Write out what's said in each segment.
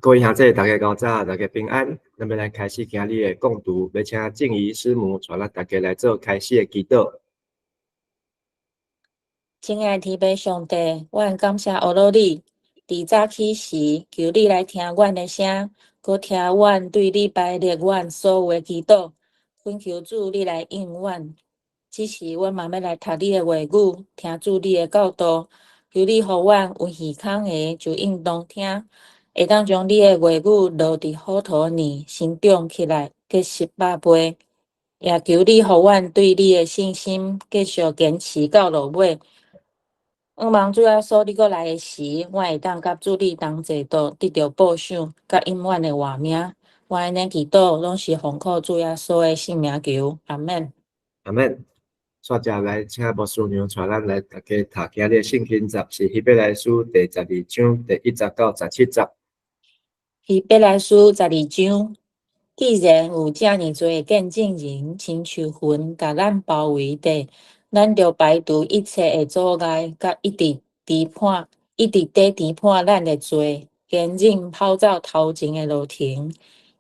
各位兄弟，大家較早，大家平安。咱欲來開始今日的講讀，欲請靜怡師母帶咱大家來做開始的祈禱。親愛的天父上帝，阮感謝阿羅你，佇早起時，求你來聽阮的聲，閣聽阮對你擺列阮所有的祈禱，懇求主你來應阮。這時，阮嘛欲來讀你的話語，聽主你的教導，求你予阮有耳孔的就應當聽，會當將你的話語烙佇虎塗裡，成長起來結實百倍。也求你予阮對你的信心繼續堅持到落尾。向望主耶穌你閣來的時，阮會當佮主你同齊到得著報賞，佮永遠的活命。阮按呢祈禱，攏是奉靠主耶穌的聖名求，阿們。阿們。煞接來請牧師娘帶咱來大家讀今日的聖經節，是希伯來書第12章第1節到17節。希伯來書十二章，既然有遮爾濟的見證人，親像雲共咱包圍著，咱著排除一切的阻礙，佮一直纏絆、一直佇纏絆咱的罪，堅忍跑走頭前的路程，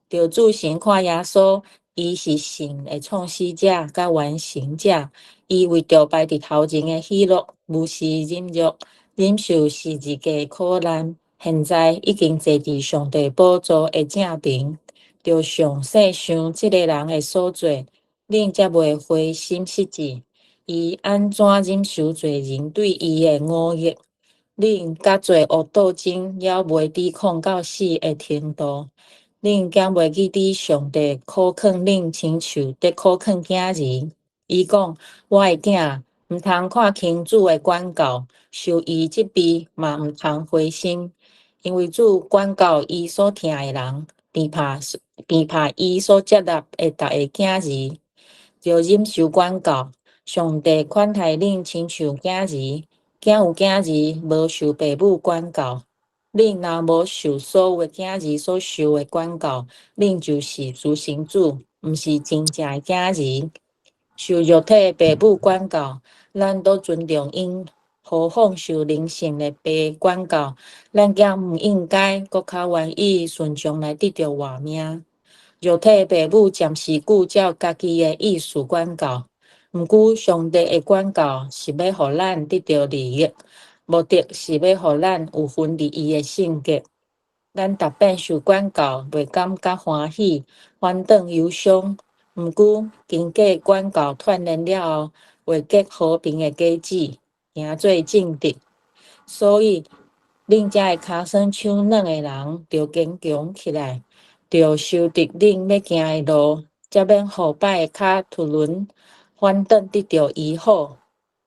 著注神看耶穌，伊是信的創始者佮完成者。伊為著擺佇頭前的喜樂，無視忍辱，忍受十字架的苦難。現在已經坐佇上帝寶座的正爿，著詳細想這个人的所做，恁才袂灰心失志。伊按怎忍受罪人對伊的忤逆？恁佮罪惡鬥爭，猶袂抵抗到死的程度。恁敢袂記得上帝苦勸恁，親像佇苦勸囝兒？伊講：我的囝，毋通看輕主的管教，受伊責備嘛毋通灰心，因為主管教伊所疼的人，便拍伊所接納的逐个囝兒，著忍受管教。上帝款待恁，親像囝兒，敢有囝兒無受爸母管教？恁若無受所有的囝兒所受的管教，恁就是私生子，毋是真正的囝兒。受肉體的爸母管教，咱都尊重𪜶；何況受靈性的爸管教，咱敢毋應該閣較願意順從來得著活命？肉體的爸母暫時久照家己的意思管教，毋過上帝的管教是欲予咱得著利益，目的是欲予咱有份佇伊的聖潔。咱逐擺受管教，袂感覺歡喜，反轉憂傷。毋過經過管教鍛鍊了後，會結和平的果子，行做正直。所以，恁遮的跤酸手軟的人，著堅強起來，著修直恁欲行的路，才免予擺的跤脫輪，反轉得著醫好。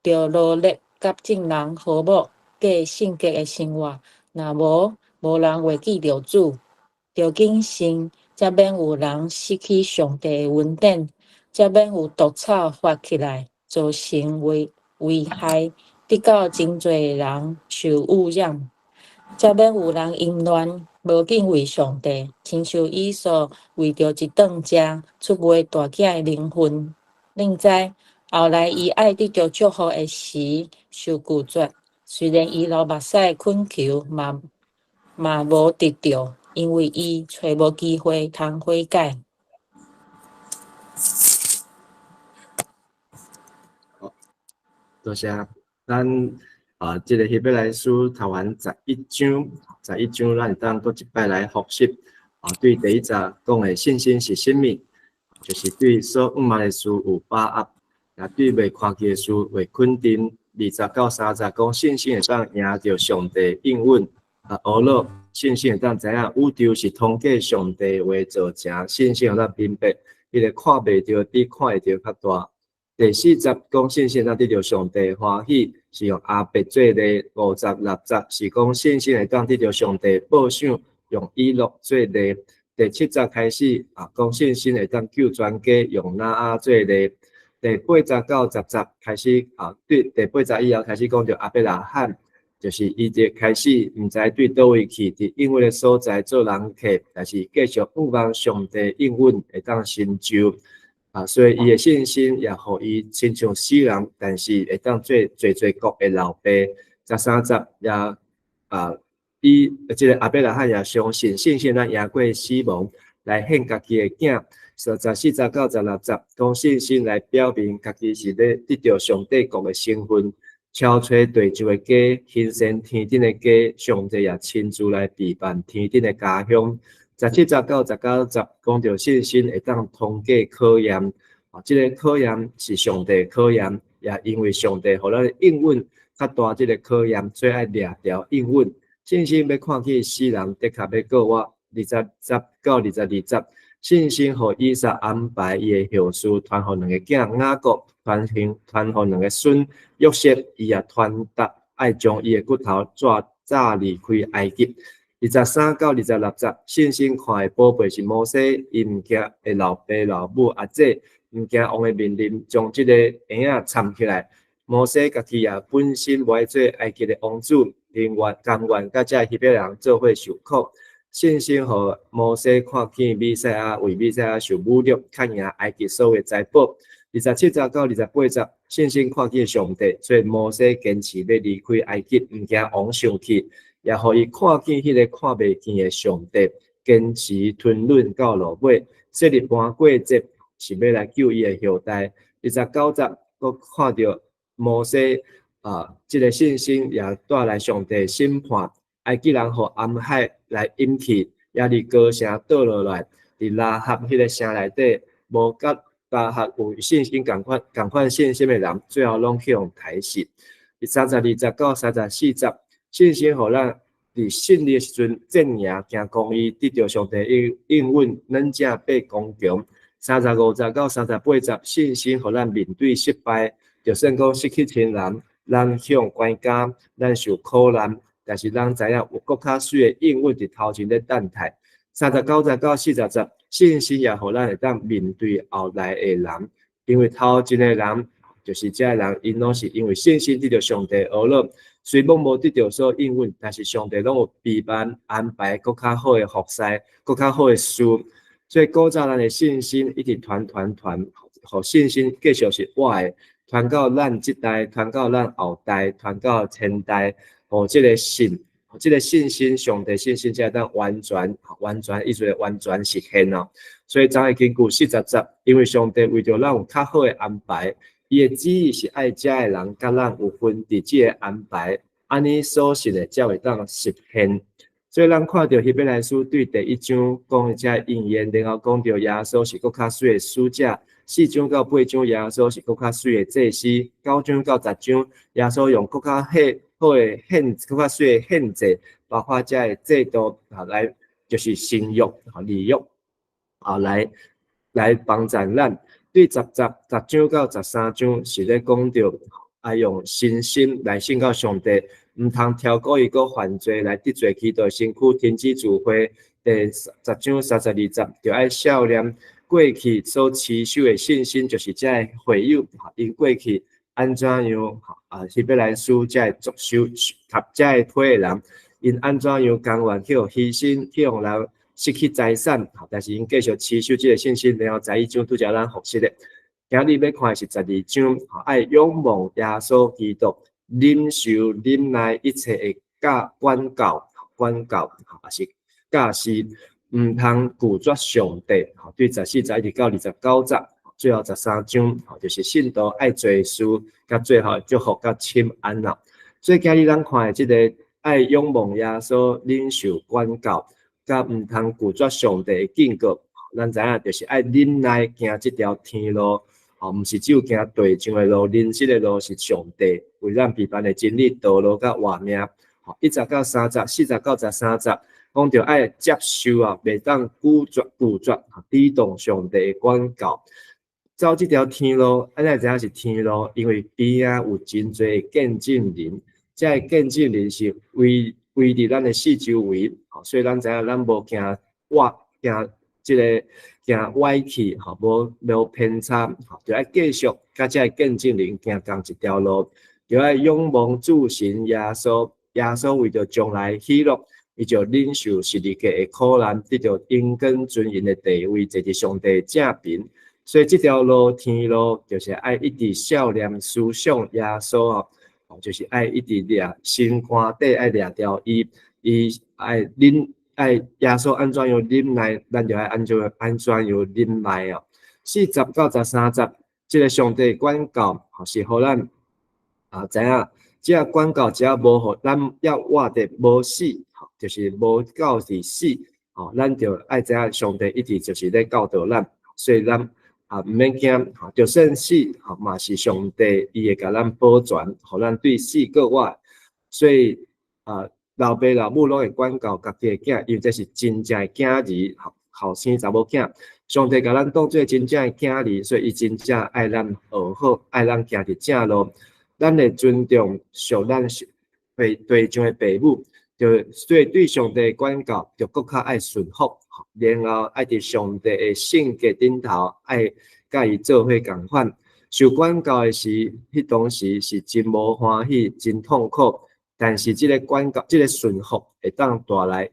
著努力佮眾人和睦，過聖潔的生活。若無，無人會見著主。著謹慎，才免有人失去上帝的恩典，才免有毒草發起來，造成危害，得到真濟人受污染。才免有人淫亂，無敬畏上帝，親像以掃為著一頓食，出賣大囝的靈魂。恁知，後來伊愛得著祝福的時，受拒絕。雖然伊流目屎懇求，嘛無得著，因為伊揣無機會通悔改。好，多謝。咱啊，這个希伯來書讀完十一章，十一章咱會當閣一擺來複習。啊，對第一節講的信心是啥物？就是對所向望的事有把握，也對未看見的事會肯定。2節到3節講信心會當贏著上帝應允。啊，呵錄信心會當知影宇宙是通過上帝話造成，信心予咱明白，彼个看袂著比看會著較大。第4節講信心會當得著上帝歡喜，是用亞伯做例。5節6節是講信心會當得著上帝報賞，用以諾做例。第7節開始啊，講信心會當救全家，用挪亞做例。第8節到10節開始啊，對第8節以後開始講著亞伯拉罕，就是伊就開始毋知對佗位去，佇應許的所在做人客，但是繼續向望上帝應允會當成就啊，所以伊的信心也予伊親像死人，但是會當做濟濟國的老爸。13節也啊。伊這个亞伯拉罕也相信信心，咱贏過死亡，來獻家己的囝。14節到16節，講信心來表明家己是咧得著上帝國的身份，超出地上的家，欣羨天頂的家，上帝也親自來備辦天頂的家鄉。17節到19節，講著信心會當通過考驗，啊，這个考驗是上帝考驗，也因為上帝予咱應允較大這个考驗，所以愛掠牢應允。信心欲看見死人的確欲復活，20節到22節，信心予以撒安排伊的後事，傳予兩个囝雅各，傳行傳予兩个孫約瑟，伊也傳達愛將伊的骨頭帶早離開埃及。23到26節，信心看的寶貝是摩西，伊毋驚的老爸老母壓制，毋驚王的命令，將這个嬰仔藏起來。摩西家己也本身無愛做埃及的王子，寧願甘願佮這希伯來人做伙受苦。信心予摩西看見彌賽亞為彌賽亞受侮辱，較贏埃及所有財寶。27節到28節，信心看見上帝，所以摩西堅持欲離開埃及，毋驚王生氣，也予伊看見彼个看袂見的上帝，堅持吞忍到落尾，設立盤過節是欲來救伊的後代。29節，閣看著摩西啊，這个信心也帶來上帝審判，埃及人予紅海來淹去，也佇高城倒落來，佇喇合彼个城內底，無佮喇合有信心仝款仝款信心的人，最後攏去予刣死。佇32節到34節，信心予咱佇勝利的時陣戰贏行公義，得著上帝應應允，軟正爬剛強。35節到38節，信心予咱面對失敗，就算講失去親人，咱予人關監，咱受苦難，但是咱知影有閣較媠的應允佇頭前咧等待。39節到40節，信心也予咱會當面對後來的人，因為頭前的人就是這个人，𪜶攏是因為信心得著上帝的許諾，雖罔無得著所應允，但是上帝攏有備辦安排閣較好的服侍，閣較好的事。所以古早咱的信心一直傳傳傳，予信心繼續是活的，傳到咱這代，傳到咱後代，傳到千代，予這个信，這个信心，上帝信心才會當完全、完全，意思完全實現哦。所以才會根據40節，因為上帝為著咱有較好的安排，伊的旨意是愛遮的人佮咱有份佇這个安排，按呢所信的才會當實現。所以咱看著希伯來書對第一章講的這應驗，然後講著耶穌是閣較媠的使者，4章到8章耶穌是閣較媠的祭司，9章到10章耶穌用閣較好的獻，閣較媠的獻祭，包括這个制度啊，來就是新約啊，立約啊，來幫助咱。對10章到13章是咧講著愛用信心來信靠上帝，毋通超過伊閣犯罪來得罪基督的身軀，停止聚會。第10章32節，著愛數念過去所持守的信心，就是這个會友，𪜶過去按怎樣啊？希伯來書這个作手及這个批的人，𪜶按怎樣甘願去予犧牲，去予人失去財產，但是𪜶繼續持守這个信心，然後11章拄才咱復習的。今日欲看的是12章，愛仰望耶穌基督，忍受忍耐一切的教管教、管教，抑是教示，毋通拒絕上帝。對14節一直到29節，最後13章，就是信徒愛做事，佮最後祝福佮請安啦。所以今日咱看的這个愛仰望耶穌，忍受管教，佮毋通拒絕上帝的警告，咱知影就是愛忍耐行這條天路。吼，毋是只有行地上的路，人生的路是上帝為咱備辦的真理道路佮活命。吼，1節到3節，4節到13節，講著愛接受啊，袂當拒絕拒絕，抵擋上帝的管教。走這條天路，咱會知影是天路，因為邊仔有真濟的見證人，這个見證人是圍圍佇咱的四周圍，所以咱知影咱無行歪，行這个行歪去，吼，無無偏差，吼，著愛繼續佮這个見證人行仝一條路，著愛仰望主神耶穌，耶穌為著將來喜樂，伊就忍受十字架的苦難，得著榮光尊榮的地位，坐佇上帝正爿。所以這條路天路，就是愛一直數念思想耶穌哦，就是愛一直掠心肝底愛掠牢伊。伊愛忍愛耶穌按怎樣忍耐，咱就愛按怎樣忍耐哦。40到13節，這个上帝管教，是予咱知影，這个管教只要無予咱猶活得無死，就是無到佇死，吼，咱就愛知影上帝一直就是咧教導咱，所以咱毋免驚，就算死，吼，嘛是上帝伊會共咱保全，予咱對死過活。所以老爸老母攏會管教家己的囝，因為這是真正的囝兒，後生查某囝。上帝共咱當做真正的囝兒，所以伊真正愛咱學好，愛咱行佇正路。咱會尊重屬咱對象的爸母，就所以對上帝的管教，就閣較愛順服，然後愛佇上帝的性格頂頭，愛佮伊做伙仝款。受管教的時，彼當時是真無歡喜、真痛苦。但是這个管教、這个順服會當帶來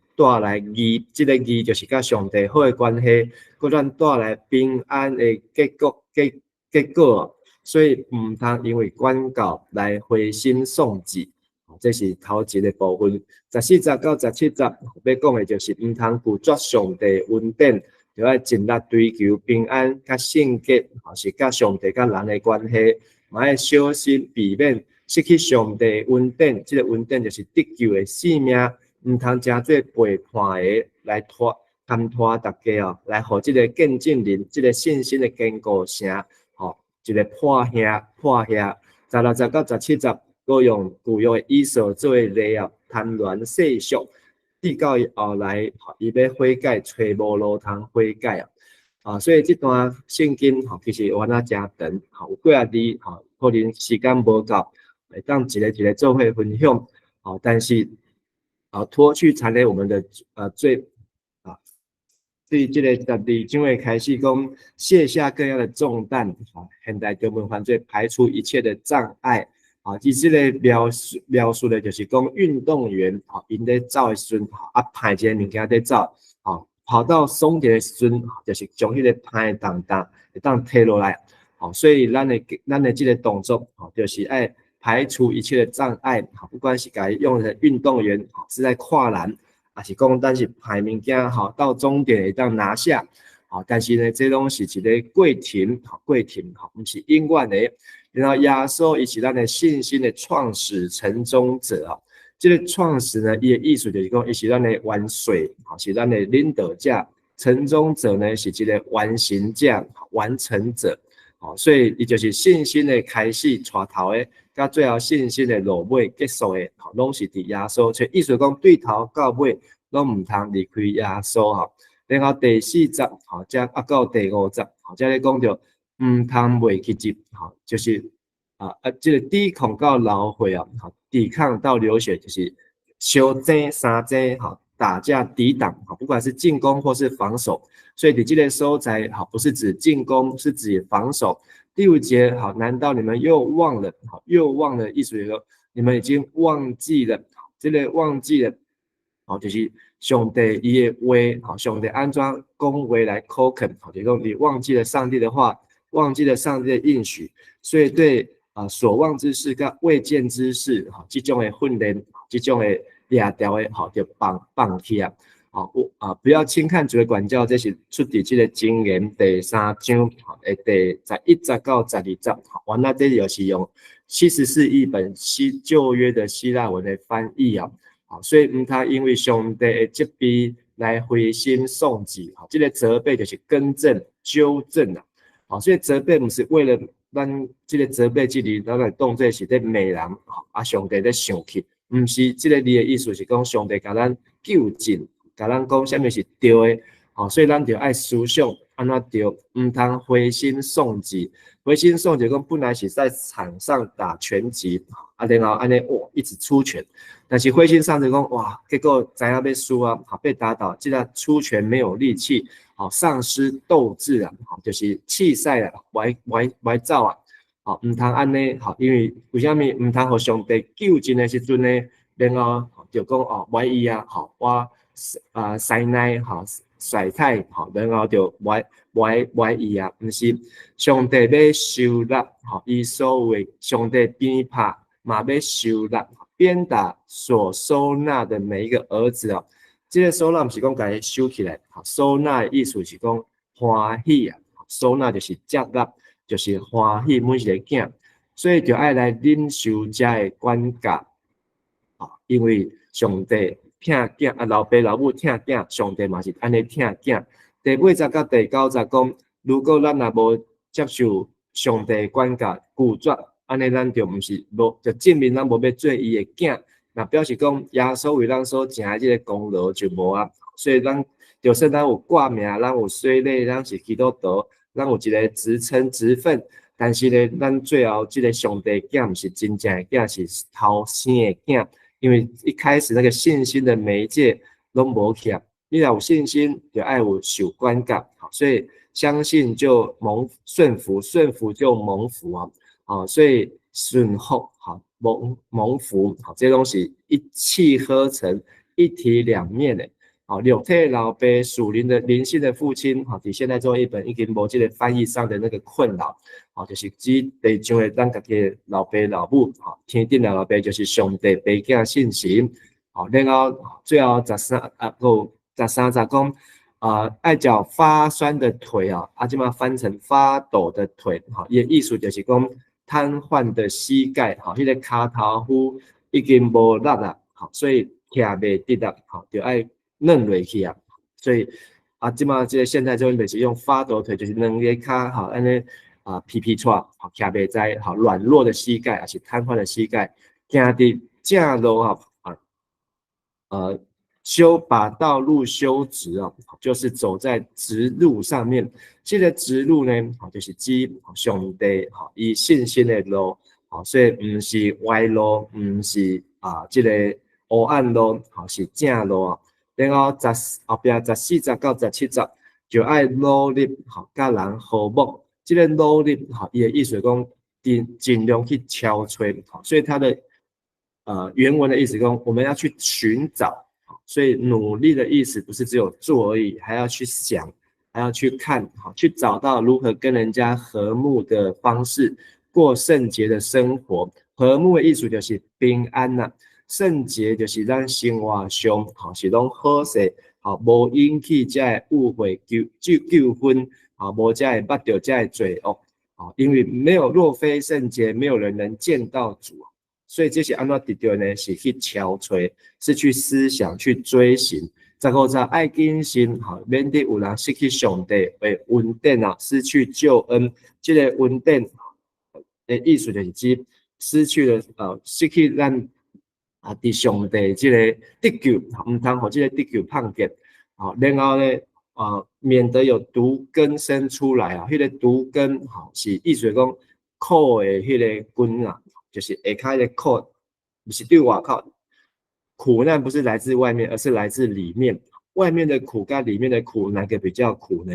義，這个義就是佮上帝好的關係，閣咱帶來平安的結果。所以毋通因為管教來灰心喪志，這是頭一个部分。14節到17節欲講的就是毋通拒絕上帝恩典，就愛盡力追求平安佮聖潔，是佮上帝佮人的關係，嘛愛小心避免失去上帝恩典。這个恩典就是得救的性命，毋通成做背叛的來拖牽拖大家哦，來予這个見證人，這个信心的堅固城，一个破瓦破瓦，16節到17節，閣用舊約的以掃做例啊，貪戀世俗，直到伊後來，伊欲悔改，揣無路通悔改啊！所以這段聖經吼，其實有安怎誠長，吼，有幾仔字吼，可能時間無夠，會當一个一个做伙分享，吼，但是脫去纏累我們的罪。對這个12章的開始講，卸下各樣的重擔，現代中文翻做排除一切的障礙，其實個描述的就是講運動員，𪜶咧走的時陣，歹一个物件咧走，跑到終點的時陣，就是將彼个歹的重擔會當提落來，所以咱的這个動作，就是愛排除一切的障礙，不管是共用的運動員，是在跨欄，抑是講咱是歹物件，吼，到終點會當拿下，但是呢，這攏是一个過程，過程，吼，毋是永遠的。然後耶穌伊是咱的信心的創始成終者啊。這个創始呢，伊的意思就是講，伊是咱的元帥，是咱的領導者；成終者呢，是這个完成者、完成者。所以伊就是信心的開始帶頭的，佮最後信心的落尾結束的，攏是佇耶穌。所以意思講，對頭到尾攏毋通離開耶穌吼。然後第四節吼，才到第五節，吼，才咧講著毋通袂記得，吼，就是這个抵抗到流血啊，吼，抵抗到流血，就是相爭相爭，吼，打架抵擋，吼，不管是進攻或是防守。所以佇這个所在，吼，不是指進攻，是指防守。第五節，好，難道你們又忘了？好，又忘了，意思就是說，你們已經忘記了，這个忘記了，好，就是上帝伊的話，好，上帝按怎講話來口懇，好，就是講你忘記了上帝的話，忘記了上帝的應許，所以對所望之事佮未見之事，吼，這種的訓練，這種的掠牢的，吼，就放棄啊。好，我不要輕看主的管教，這是出佇這個箴言第三章，的第11節到12節。原來這就是用74譯本西舊約的希臘文的翻譯啊。好，所以毋通因為上帝的責備來灰心喪志，吼，這个責備就是更正、糾正啊。好，所以責備毋是為了咱這个責備這裡，咱來當做是咧罵人，上帝咧生氣，毋是這个字的意思是講上帝共咱糾正。共咱講啥物是對的，吼，所以咱就愛思想按怎對，毋通灰心喪志。灰心喪志講本來是在場上打拳擊，然後按呢哇一直出拳，但是灰心喪志講哇，結果知影欲輸啊，被打倒，這个出拳沒有力氣，好，喪失鬥志啊，就是棄賽啊，歪歪歪走啊，好，毋通按呢，好，因為為啥物毋通予上帝糾正的時陣呢？然後就講哦，無愛伊啊，好，我。師奶吼，甩太吼，然後就無愛伊啊，毋是上帝欲收納吼，伊所謂上帝鞭拍嘛欲收納，鞭打所收納的每一個兒子哦。這个收納毋是講共伊收起來，收納的意思是講歡喜啊，收納就是接納，就是歡喜每一個囝，所以就愛來忍受遮的管教，啊，因為上帝疼囝，啊，老爸老母疼囝，上帝嘛是按呢疼囝。第八節佮第九節講，如果咱若無接受上帝的管教，拒絕，按呢咱就毋是無，就證明咱無欲做伊的囝。那表示講耶穌為咱所成的這個功勞就無啊，所以咱就算咱有掛名，咱有洗禮，咱是基督徒，咱有一个職稱職分，但是呢，咱最後這个上帝囝毋是真正的囝，是頭生的囝，因為一開始那個信心的媒介攏無起來，你若有信心，就愛有受管教，所以相信就蒙順服，順服就蒙福啊，好，所以順服好。蒙福，好，這東西一氣呵成，一體兩面的，好，肉體老爸屬靈的靈性的父親，好，佇現代中譯本已經無這個翻譯上的那個困擾，好，就是指地上的咱家己的老爸老母，好，天頂的老爸就是上帝爸囝信神，好，然後最後13啊，閣13節講啊，愛腳發酸的腿啊，啊，這馬翻成發抖的腿，好，伊的意思就是講癱瘓的膝蓋，吼，彼个跤頭趺已經無力啦，吼，所以徛袂直啦，吼，就愛軟落去啊。所以啊，這馬這个現代中文是用發抖腿，就是兩个跤，吼，按呢啊皮皮掣，吼，徛袂在，吼，軟弱的膝蓋，抑是癱瘓的膝蓋，行佇正路吼，啊，修把道路修直啊，就是走在直路上面。這个直路呢，吼，就是指上帝吼，伊信心的路，吼，所以毋是歪路，毋是啊，這个黑暗路，吼，是正路啊。然後十後壁14節到17節，就愛努力吼，佮人和睦。這个努力吼，伊的意思講，盡量去敲揣，吼，所以它的原文的意思講，我們要去尋找。所以努力的意思不是只有做而已，還要去想，還要去看，好，去找到如何跟人家和睦的方式，過聖潔的生活。和睦的意思就是平安啦，聖潔就是咱生活上，吼，是攏好勢，吼，無引起這个誤會、糾紛，吼，無才會捌著這个罪惡，吼，因為沒有若非聖潔，沒有人能見到主。所以這是按怎得著呢？是去敲揣，是去思想、去追尋。15節愛謹慎，吼，免得有人失去上帝的恩典啊，失去救恩。這个恩典的意思就是指失去了失去咱啊，佇上帝這个得救，毋通予這个得救碰見。好，然後呢，啊，免得有毒根生出來啊，彼个毒根吼，是意思講苦的彼个根啊。就是下跤的苦，毋是對外口苦難，不是來自外面，而是來自裡面。外面的苦跟裡面的苦，哪個比較苦呢？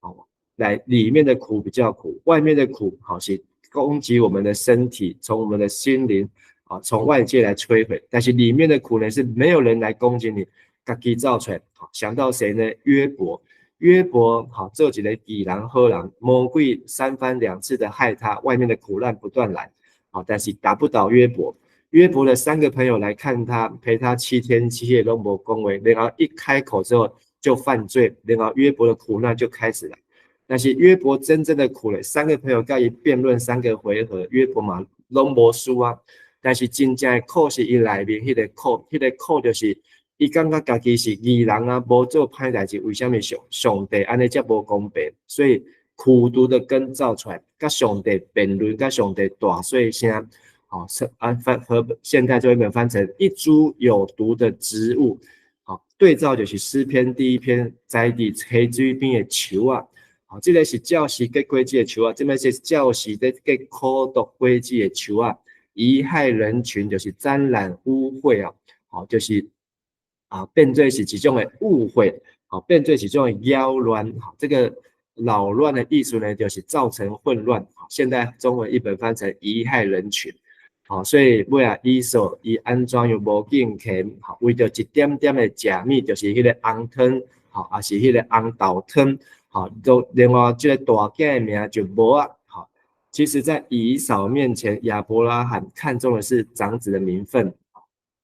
好，來裡面的苦比較苦，外面的苦好是攻擊我們的身體，從我們的心靈啊，從外界來摧毀。但是裡面的苦呢，是沒有人來攻擊你，家己造出來。好，想到誰呢？約伯，約伯好，做一個義人好人，魔鬼三番兩次的害他，外面的苦難不斷來。好，但是打不倒約伯。約伯的三個朋友來看他，陪他7天7夜攏無講話，然後一開口之後就犯罪，然後約伯的苦難就開始了。但是約伯真正的苦咧，三個朋友佮伊辯論三個回合，約伯嘛攏無輸啊。但是真正的苦是伊內面彼个苦，彼个苦就是伊感覺家己是義人啊，無做歹代誌，為啥物上帝按呢遮無公平？所以苦毒的根造出來，佮上帝辯論，佮上帝大細聲，好，是啊翻和現代中文翻成一株有毒的植物，好，對照就是詩篇第一篇栽佇溪水邊的樹啊，好，這个是照時結果子的樹啊，這个是照時咧結苦毒果子的樹啊，貽害人群就是沾染污穢啊，好，就是啊變做是一種的誤會，好，變做是一種的擾亂，好，這個擾亂的意思呢，就是造成混亂。現代中文譯本翻成貽害人群，好，所以尾仔以掃伊按怎樣無敬虔，好，為著一點點的食物，就是彼个紅湯，好，抑是彼个紅豆湯，好，都另外這個大囝的名就無啊，好，其實，在以掃面前，亞伯拉罕看重的是長子的名分。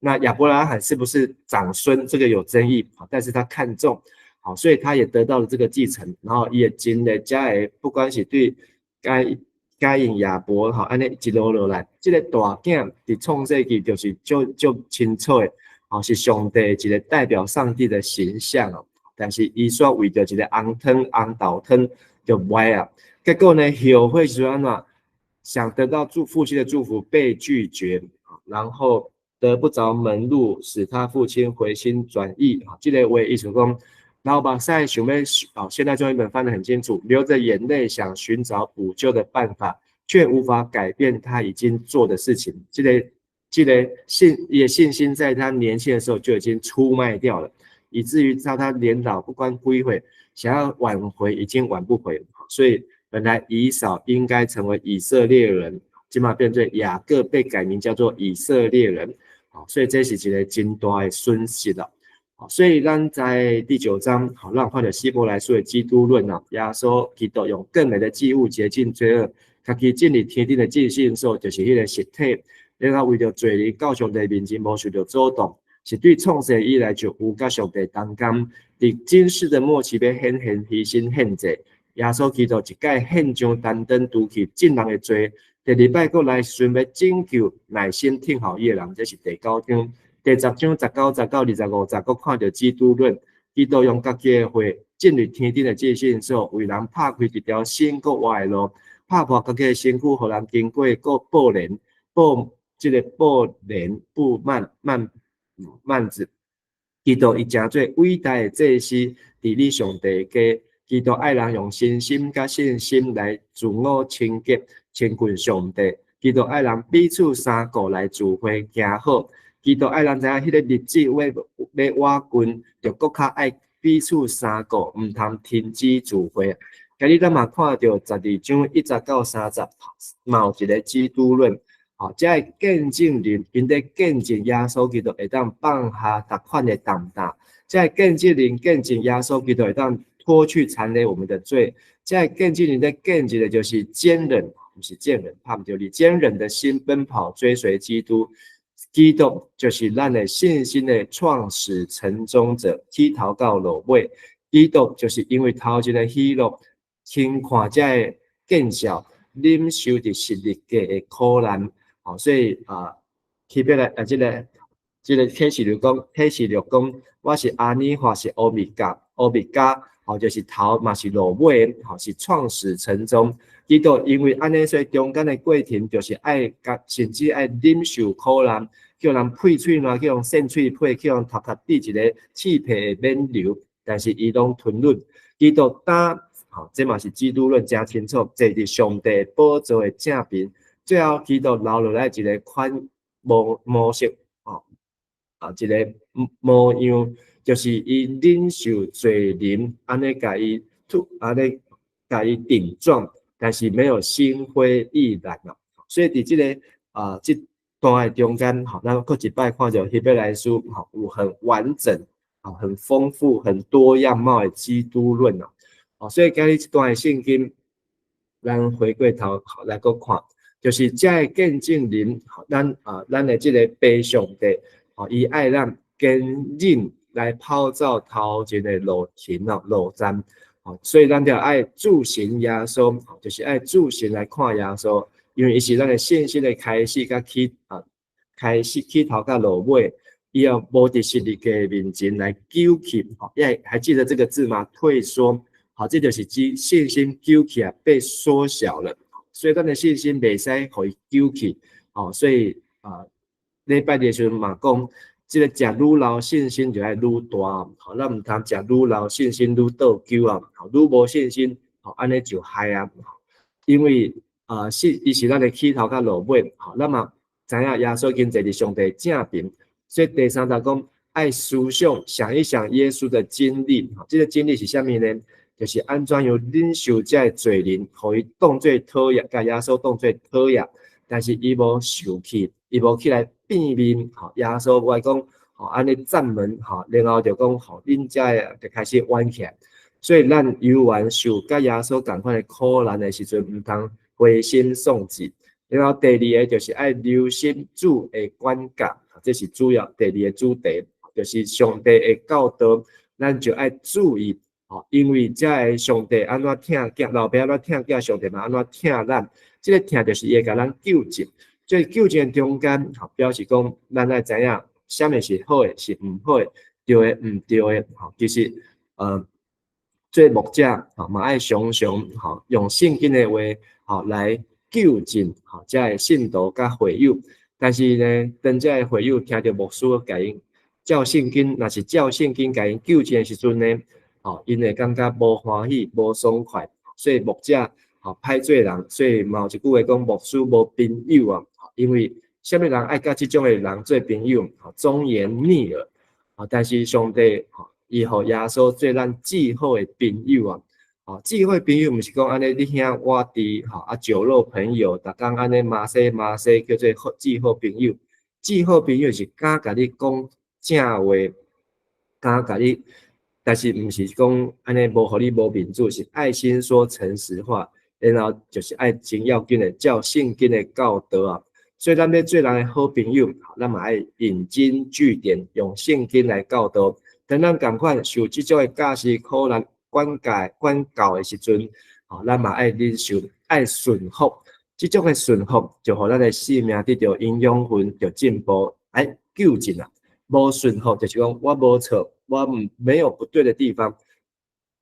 那亞伯拉罕是不是長孫？這個有爭議，但是他看重，好，所以他也得到了這個繼承。然後也經歷遮的，不管是對該該隱亞伯，吼，按呢一路落來，這個大囝佇創世記就是足足清楚的，吼，是上帝一個代表上帝的形象哦。但是伊煞為著一個紅湯紅豆湯就賣啊，結果呢，後悔是按怎？想得到祝父親的祝福被拒絕，然後得不着門路，使他父親回心轉意。啊，這個話意思講，流目屎想欲，哦，現在中譯本翻得很清楚，流着眼淚想尋找補救的辦法，卻無法改變他已經做的事情。這個信心在他年輕的時候就已經出賣掉了，以至於到他年老不管幾歲，想要挽回已經挽不回。所以本來以掃應該成為以色列人，這馬變做雅各被改名叫做以色列人。好，所以這是一個真大的損失啦。好，所以咱在第九章，好，咱看著希伯來書的基督論啊，耶穌基督用更美的祭物潔淨罪惡，家己進入天頂的至聖所，就是彼個實體，然後為著罪人到上帝面前無受著阻擋，是對創世以來就有佮上帝同工，佇今世的末期欲顯現犧牲獻祭，耶穌基督一擺獻上擔當除去眾人的罪，第二擺閣來時陣欲拯救耐心等候伊的人，這是第九章。第十章19節到25節，閣看著基督論，基督用家己的血進入天頂的至聖所，為人拍開一條新閣活的路，拍破家己的身軀，予人經過閣布簾布這個布簾布幔幔幔子。基督伊成做偉大的祭司，治理上帝家。基督愛人用信心佮信心來自我清潔，親近上帝。基督愛人彼此相顧來聚會行好。基督愛人知影彼個日子欲欲倚近，就閣較愛彼此相顧，毋通停止聚會。今日咱嘛看著12章1節到3節，嘛有一個基督論。吼，這个見證人，𪜶佇見證耶穌基督會當放下逐款的重擔。這个見證人見證耶穌基督會當脫去纏累我們的罪。這个見證人佇見證的就是堅忍，毋是賤人，拍毋著你堅忍的心奔跑追隨基督。基督就是咱的信心的創始成終者，起頭到落尾。基督就是因為頭前的喜樂，輕看這个見笑，忍受佇十字架的苦難。吼，所以啊，希伯來啊，這個啟示錄講，啟示錄講，我是阿爾法，是歐米伽，歐米伽，吼，就是頭嘛是落尾，吼，是創始成終。基督因為按呢，所以中間的過程就是愛共，甚至愛忍受苦難，叫人屁喙瀾去予扇喙皮，去予頭殼滴一个刺皮的免流，但是伊攏吞忍。基督擔，吼，這嘛是基督論誠清楚，坐佇上帝寶座的正邊。最後，基督留落來一个款模模式，吼，啊，一个模樣，就是伊忍受罪人，按呢共伊吐，按呢共伊頂撞，但是沒有心灰意懶哦。所以佇這个啊，這段的中間，吼，咱閣一擺看著希伯來書，吼，有很完整、吼，很豐富、很多樣貌的基督論哦。哦，所以今日這段的聖經，咱回過頭來閣看。就是這个見證人，咱啊，咱的這个爸上帝，吼，伊愛咱堅忍來跑走頭前的路程哦，路站，吼，所以咱就愛注視耶穌，就是愛注視來看耶穌，因為伊是咱的信心的開始佮起啊，開始起頭佮落尾，伊也無佇十字架面前來糾結，吼，也還記得這個字嗎？退縮，好，這就是指信心糾結啊，被縮小了。所以咱的信心袂使予伊糾結，吼，所以啊，禮拜日的時陣嘛講，這个食愈老信心就愛愈大，吼，咱毋通食愈老信心愈倒糾啊，愈無信心，吼，按呢就害啊，因為啊，是伊是咱的起頭佮落尾，吼，咱嘛知影耶穌已經坐佇上帝正邊，所以第三節講愛思想，想一想耶穌的經歷，吼，這个經歷是啥物呢？就是按怎樣忍受這个罪人，予伊當做討厭，共耶穌當做討厭，但是伊無受氣，伊無起來變面，吼，耶穌話講，吼，按呢讚門，吼，然後就講，吼，恁遮的就開始怨起來。所以咱猶原受佮耶穌仝款的苦難的時陣，毋通灰心喪志。然後第二个就是愛留心主的管教，這是主要第二个主題，就是上帝的教導，咱就愛注意，吼，因為這个上帝按怎疼囝，老爸按怎疼囝，上帝嘛按怎疼咱，這个疼就是伊會共咱糾正，這個糾正中間，吼，表示講咱愛知影啥物是好的，是毋好的，對的，毋對的，吼，其實，做牧者，吼，嘛愛常常，吼，用聖經的話，吼，來糾正，吼，這个信徒佮會友。但是呢，當這个會友聽著牧師共𪜶照聖經，若是照聖經共𪜶糾正的時陣呢，吼，𪜶會感覺無歡喜、無爽快，所以牧者吼歹做人，所以嘛有一句話講，牧師無朋友啊，因為啥物人愛佮這種的人做朋友？吼，忠言逆耳，啊，但是上帝吼，伊予耶穌做咱至好的朋友啊，吼，至好的朋友毋是講按呢你兄我弟，吼啊酒肉朋友，逐工按呢罵西罵西叫做好至好朋友。至好朋友是敢共你講正話，敢共你，但是毋是講按呢無予你無面子，是愛心說誠實話，然後就是愛真要緊的照聖經的教導啊。所以咱欲做人的好朋友，咱嘛愛引經據典，用聖經來教導。當咱仝款受這種的教示、苦難、管教、管教的時陣，吼，咱嘛愛忍受，愛順服。這種的順服，就予咱的生命得著營養分，就進步，愛糾正啊。無順服就是講我無錯，我毋沒有不對的地方，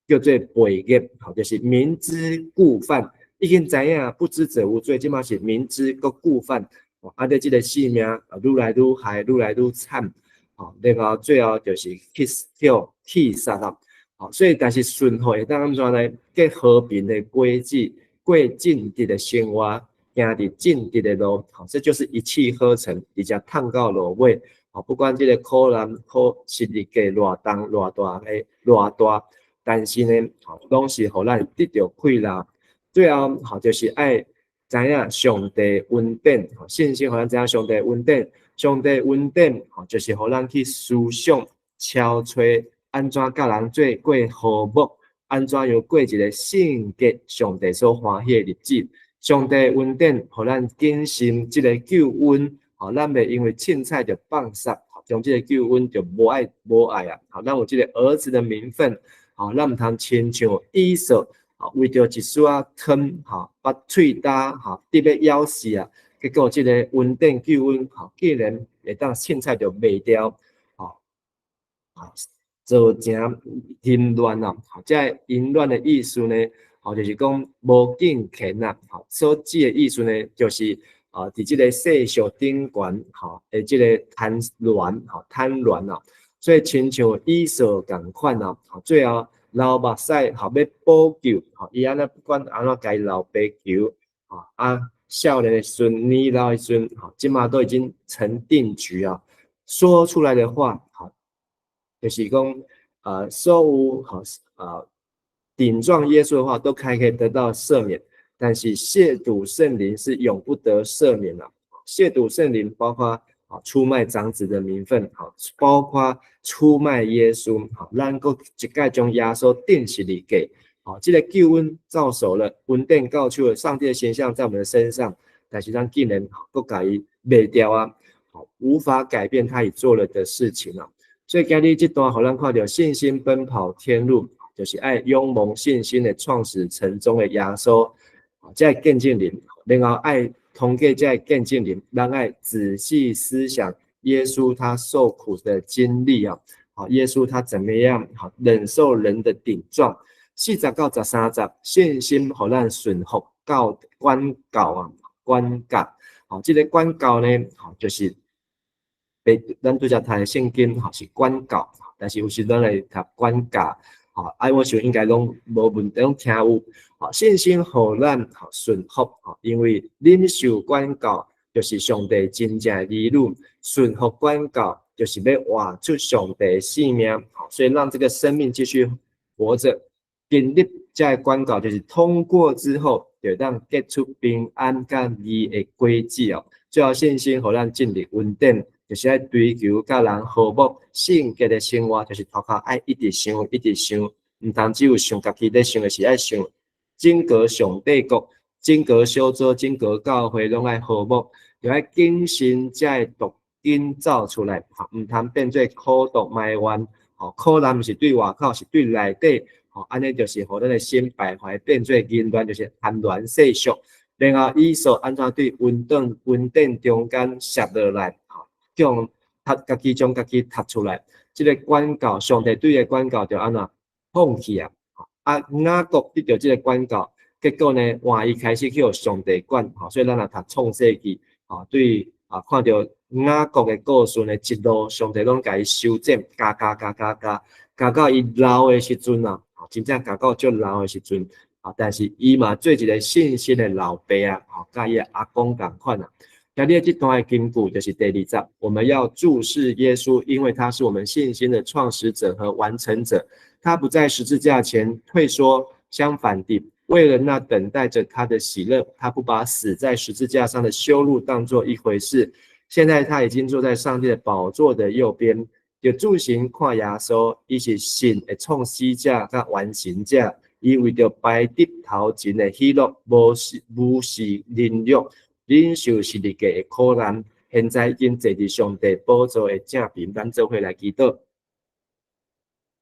叫做背逆，吼，就是明知故犯。已經知影不知者無罪，這馬是明知閣故犯。啊，佇這个生命愈來愈害，愈來愈慘。吼，然後最後就是去叫去殺啊。吼，所以但是順服會當按怎呢？結和平的果子，過正直的生活，行佇正直的路，吼，這就是一氣呵成，而且痛到落尾。吼，不管這个苦難、苦十字架偌重、偌大的、偌大，但是呢，吼，攏是予咱得著快樂。最後，吼，就是愛知影上帝恩典，信心予咱知影上帝恩典，上帝恩典，吼，就是予咱去思想、敲揣按怎佮人做過和睦，按怎樣過一个聖潔、上帝所歡喜的日子。上帝恩典，予咱謹慎這个救恩，吼，咱袂因為凊彩就放殺，將這个救恩就無愛無愛啊！吼，咱有這个兒子的名分，吼，咱毋通親像以掃，吼，為著一絲仔湯，吼，把喙焦，吼，得欲枵死啊！結果這个恩典救恩，吼，竟然會當凊彩就賣掉，吼，造成淫亂啊！吼，這个淫亂的意思呢，吼，就是講無敬虔啊！吼，所指的意思呢，就是啊，佇這个世俗頂懸，吼的這个貪戀，吼貪戀啊，所以親像以掃仝款啊，吼，最後流目屎，吼欲補救，吼，伊按呢不管按怎共伊老爸求，吼啊，少年的時陣，年老的時陣，吼，這馬都已經成定局啊，說出來的話，吼，就是講，所有吼啊，頂撞耶穌的話，都還可以得到赦免。但是褻瀆聖靈是永不得赦免啦。褻瀆聖靈包括啊出賣長子的名分，好，包括出賣耶穌，好，咱閣一擺將耶穌釘十字架，好，這个救恩到手了，恩典到手了，上帝的形象在我們的身上，但是咱竟然閣共伊賣掉啊，好，無法改變他已做了的事情啊。所以今日這段予咱看著信心奔跑天路，就是愛勇猛信心的創始成終的耶穌。這个見證人，然後愛通過這個見證人，咱愛仔細思想耶穌他受苦的經歷啊，好，耶穌他怎麼樣好忍受人的頂撞？40到13節，信心予咱順服到管教啊，管教，好，這个管教呢，好，就是被咱拄才讀的聖經，吼是管教，但是有時咱來讀管教。吼，啊，我想應該攏無問題，攏聽有。吼，信心予咱吼順服，吼，因為忍受管教就是上帝真正的兒女，順服管教就是欲活出上帝的生命，吼，所以讓這個生命繼續活著。經歷這个管教，就是通過之後，就當結出平安佮義的果子哦。最後信心予咱進入恩典，就是愛追求佮人和睦、聖潔的生活，就是頭殼愛一直想、一直想，毋通只有想家己咧想的是愛想整個上帝國、整個小組、整個教會攏愛和睦，就愛謹慎這个毒筋走出來，毋通變做苦毒埋怨，吼，苦難毋是對外口，是對內底，吼，按呢就是予咱的心敗壞，變做淫亂，就是貪戀世俗。然後以掃按怎對恩典恩典中間摔落來，吼，叫踢家己將家己踢出來。這个管教，上帝對伊的管教就按怎放棄啊？啊，雅各得著這个管教，結果呢，換伊開始去予上帝管，吼，所以咱若讀創世記，吼，對啊，看著雅各的故事呢，一路上帝攏共伊修剪，加加加加加，加到伊老的時陣啊，真正加到足老的時陣，啊，但是伊嘛做一个信心的老爸啊，吼，佮伊的阿公仝款啊。今日這段的金句就是第二節，我們要注視耶穌，因為他是我們信心的創始者和完成者。他不在十字架前退縮，相反地，為了那等待着他的喜樂，他不把死在十字架上的羞辱當作一回事。現在他已經坐在上帝的寶座的右邊，就注神看耶穌，伊是信的創始者佮完成者，伊為著擺佇頭前的喜樂，無視凌辱，忍受十字架的苦難，現在已經坐佇上帝寶座的正邊，咱做伙來祈禱。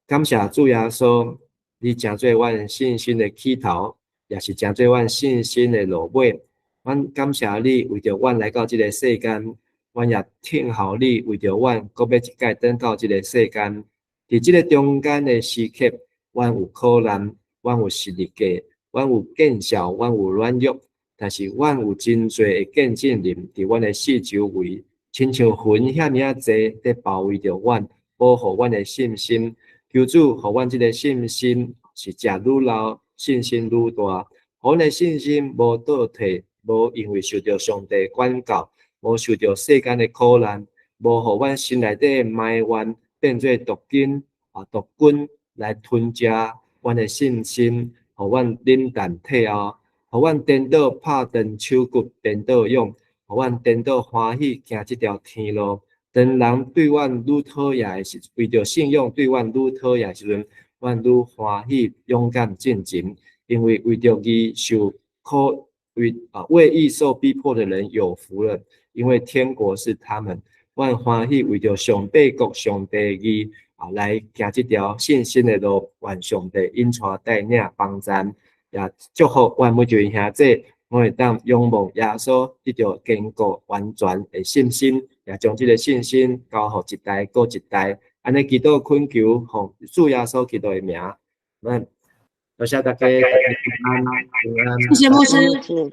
感謝主耶穌，你成做阮信心的起頭，也是成做阮信心的落尾。阮感謝你為著阮來到這个世間，阮也聽候你為著阮閣欲一擺轉到這个世間。佇這个中間的時刻，阮有苦難，阮有十字架，阮有見笑，阮有軟弱。但是阮有真濟的見證人佇阮的四周圍，親像雲遐爾仔濟佇包圍著阮，保護阮的信心。求主，予阮這个信心是食愈老，信心愈大。予阮的信心無倒退，無因為受著上帝管教，無受著世間的苦難，無予阮心內底的埋怨變做毒根啊毒菌來吞食阮的信心，予阮冷淡退後。予阮顛倒拍斷手骨，顛倒勇，予阮顛倒歡喜行這條天路。當人對阮愈討厭的時，為著信仰對阮愈討厭的時陣，阮愈歡喜勇敢進前，因為為著義受苦，為義受逼迫的人有福了，因為天國是他們。阮歡喜為著上帝國、上帝義啊來行這條信心的路，願上帝引帶帶領幫贊。也祝福阮每一位兄弟，攏會當仰望耶穌，得著堅固完全的信心，也將這个信心交予一代閣一代。按呢祈禱懇求，奉主耶穌基督的名，咱多謝大家，平安平安。謝謝牧師。